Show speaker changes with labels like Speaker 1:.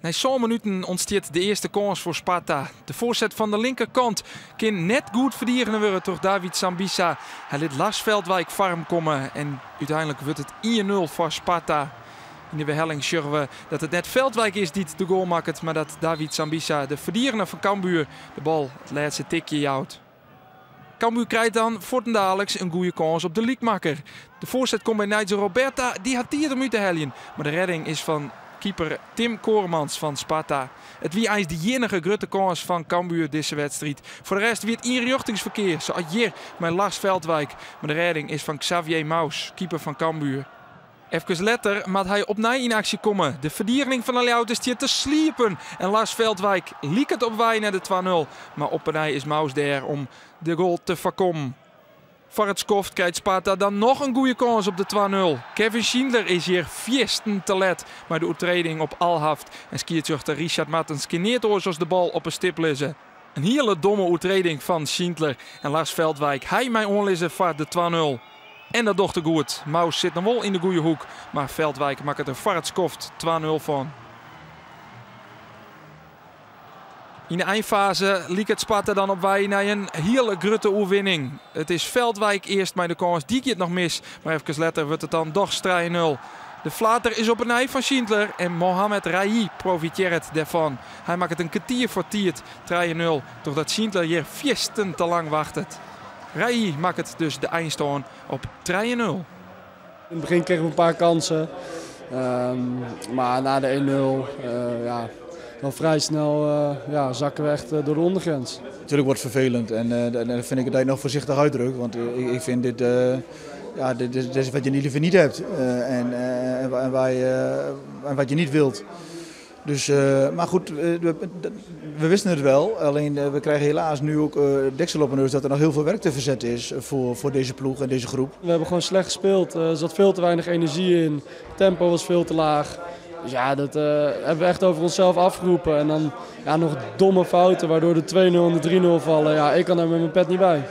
Speaker 1: Nei sân minuten ûntstiet de earste kâns foar Sparta. De foarset fan de linkerkant kin net goed ferdigene wurde troch David Sambissa. Hy lit Lars Veldwijk foar him komme en úteinlik wurdt it 1-0 foar Sparta. Yn de werhelling sjogge we dat it net Veldwijk is dy't de goal makket, mar dat David Sambissa, de ferdigener fan Cambuur, de bal it lêste tikje jout. Cambuur krijt dan fuortendaliks in goede kâns op de lykmakker. De foarset komt by Nigel Robertha, dy hat tiid om út te heljen, mar de rêding is fan keeper Tim Koremans fan Sparta. It wie eins de iennige grutte kâns fan Cambuur dizze wedstriid. Foar de rest wie it ienrjochtingsferkear, sa as hjir mei Lars Veldwijk, mar de rêding is fan Xavier Mous, keeper fan Cambuur. Efkes letter moat hy opnij yn aksje komme. De ferdigening fan de Ljouwerters stiet te sliepen en Lars Veldwijk liket op wei nei de 2-0. Mar op 'e nij is Mous dêr om de goal te foarkommen. Foar it skoft krijt Sparta dan noch in goede kâns op de 2-0. Kevin Schindler is hjir fiersten te let mei de oertreding op Alhaft en skiedsrjochter Richard Martens kin neat oars as de bal op 'e stip lizze. In hiele domme oertreding fan Schindler en Lars Veldwijk. Hy mei oanlizze foar de 2-0. En dat docht er goed. Mous sit noch wol yn de goede hoek, mar Veldwijk makket der foar it skoft 2-0 fan. Yn de einfaze liket Sparta dan op wei nei in hiele grutte oerwinning. It is Veldwijk earst mei de kâns, dy giet noch mis, mar efkes letter wurdt it dan dochs 3-0. De flater is op 'e nij fan Schindler en Mohamed Rahi profitearret dêrfan. Hy makket in kertier foar tiid 3-0 trochdat Schindler hjir fiersten te lang wachtet. Rahi makket dus de einstân op 3-0.
Speaker 2: In het begin kregen we een paar kansen, maar na de 1-0, ja, dan vrij snel ja, zakken we echt door de ondergrens.
Speaker 3: Natuurlijk wordt het vervelend en dan vind ik het dat je nog voorzichtig uitdrukt, want ik vind dit, ja, dit is wat je niet liever niet hebt en wat je niet wilt. Dus, maar goed, we wisten het wel. Alleen we krijgen helaas nu ook deksel op de neus dat er nog heel veel werk te verzetten is voor deze ploeg en deze groep.
Speaker 2: We hebben gewoon slecht gespeeld. Er zat veel te weinig energie in. Het tempo was veel te laag. Dus ja, dat hebben we echt over onszelf afgeroepen. En dan, ja, nog domme fouten waardoor de 2-0 en de 3-0 vallen. Ja, ik kan daar met mijn pet niet bij.